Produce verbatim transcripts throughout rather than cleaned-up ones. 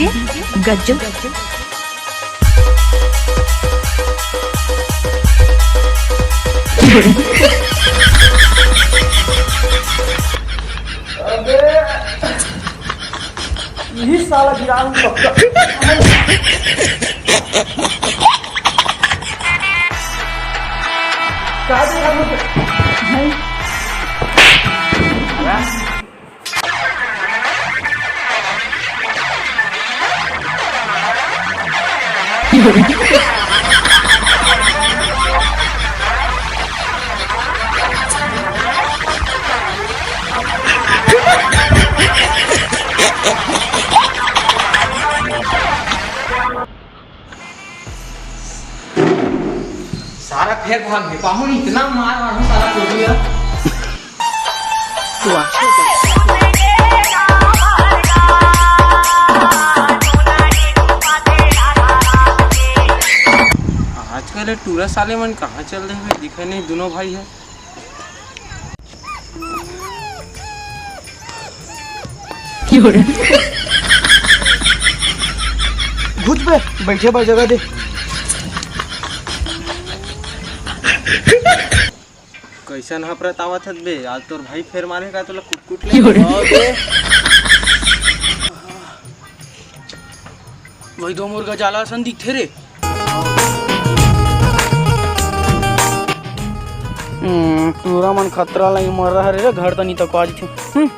गज्जो। अबे, यही साला गिरा हूँ पक्का। का दे रहा हूँ? सारा फेर भाग गए। पाहुन इतना मार मारू साला चोटिया। आजकल ये टूरा साले मन कहाँ चल रहे हैं, दिखे नहीं, दोनों भाई है। घुच बे, बैठे बर जगह दे। कैसन हफरत आवत हत बे? आज तोर भाई फेर मारे का तोला कुट कुट ले। वही दो मुर्गा जाला असन दिखथे रे। हम्म, टूरा मन खतरा ला ही मर रहा रे, रे घर तनी तक आज थे। हम्म।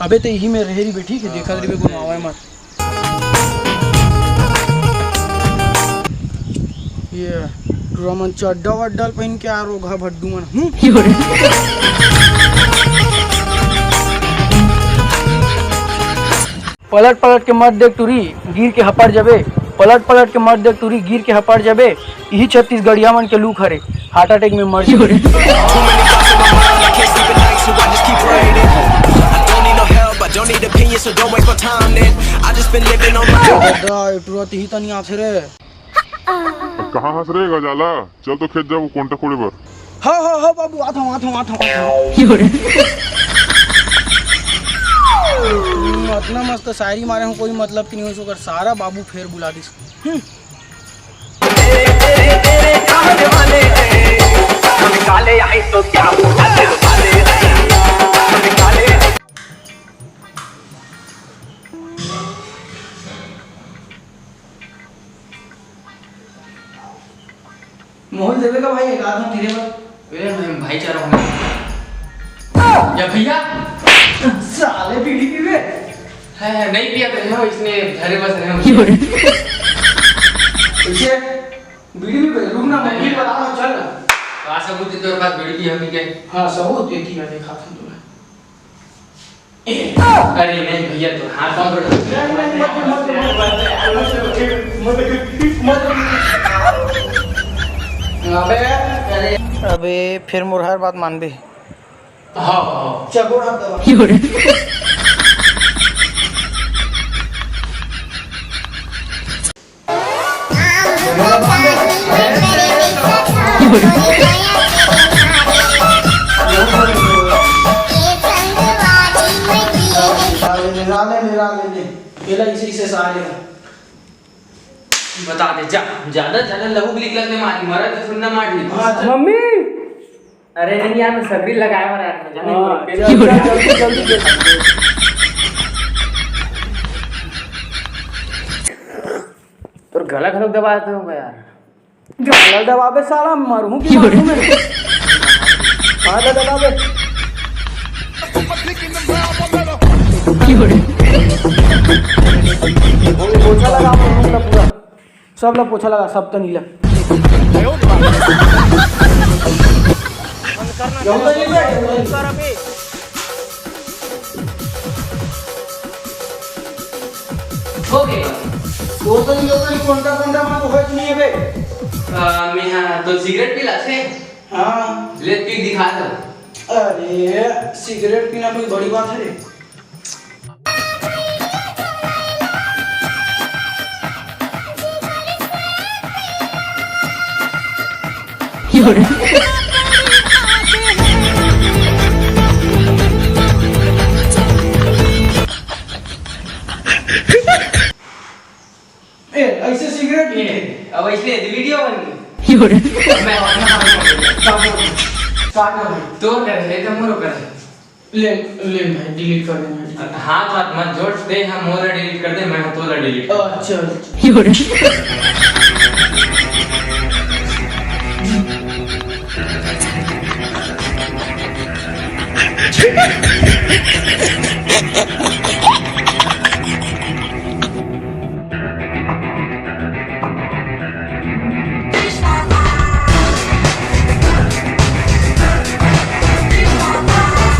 अबे ते यही में रहे रही बेटी के देखा रही को आवे मत। ये टूरा मन चड्डा वड्डा पहन के आ रोगा भड्डू मन। हम्म। पलट पलट के मत देख टूरी, गिर के हपड़ जबे। पलट पलट के मत देख टूरी, गिर के हपड़ जबे। यही छत्तीसगढ़िया मन के लूक हरे, हार्ट अटैक में मर जबे। दादा, ए टूरा तिही तनी आथे रे। कहाँ हस रे गजाला? चल तो खेत जाबो कोंटा कोड़े बर। हाँ, हाँ, हाँ बाबू, आत हूँ, आत हूँ, आत हूँ, आत हूँ। हम्म, अतना मस्त शायरी मारे हूँ, कोई मतलब की नहीं हो सकर, सारा बाबू फेर बुला दिस। हम्म। मोहन देवे का भाई, एक आध हम धीरे बात। ए, मैं भाईचारा हूँ। या भैया? साले बीड़ी पीवे? है, है, नहीं पिया तो है, इसने धरे बस रहे हैं। इसे बीड़ी भी रुक ना, मम्मी नहीं। पर आ, चल ना। तो आ सबूत है तेरे पास बीड़ी की हमी के? हाँ, सबूत देती है, देखा था तुम्हें। अरे नहीं भैया, तो हाथ पकड़। नहीं, नहीं, मत, मत, मत, मत, मत, मत। अबे, अरे। अबे, फिर मोर हर बात मानबे। हाँ, हाँ। चल, गोड़ हाथ दबा। ले, ले, ले, ले, ले। ये ला, इसे, इसे सारे। बता दे, जा, ज्यादा, ज्यादा लहू भी निकलत नहीं मारी, मरा तो सुनना मार ली। हाँ, जा। मम्मी! अरे नहीं यार, मैं सगरी लगाए वाला यार, मैं जाने हाँ, वाला। चल, चल, जल्दी, जल्दी, जल्दी। तोर गला घलोक दबा देते हूँ यार। गला दबाबे साला, मरहूँ की मारहूँ मैं? हाँ, दे दबाबे। पोछा लगा, मरहूँ पूरा। सब ला पोछा लगा, सब तो नीला। हो गया। वो तो नहीं होता, कोंटा कोंटा मत होय नहीं है बे। आ, मैं हाँ, तो सिगरेट पी लाथे? हाँ। ले पी दिखा दो। अरे, सिगरेट पीना कोई बड़ी बात है रे? ए, ऐसे सिगरेट पीते? अब ऐसे वीडियो बन गई। मैं अपना काम कर लेता। काम कर। काम कर। तोर कर है, तो मोरो कर है। ले, ले भाई, डिलीट कर दे भाई। हाथ, हाथ मत जोड़, ते हम मोरा डिलीट कर दे, मैं तोरा डिलीट कर। अच्छा, अच्छा।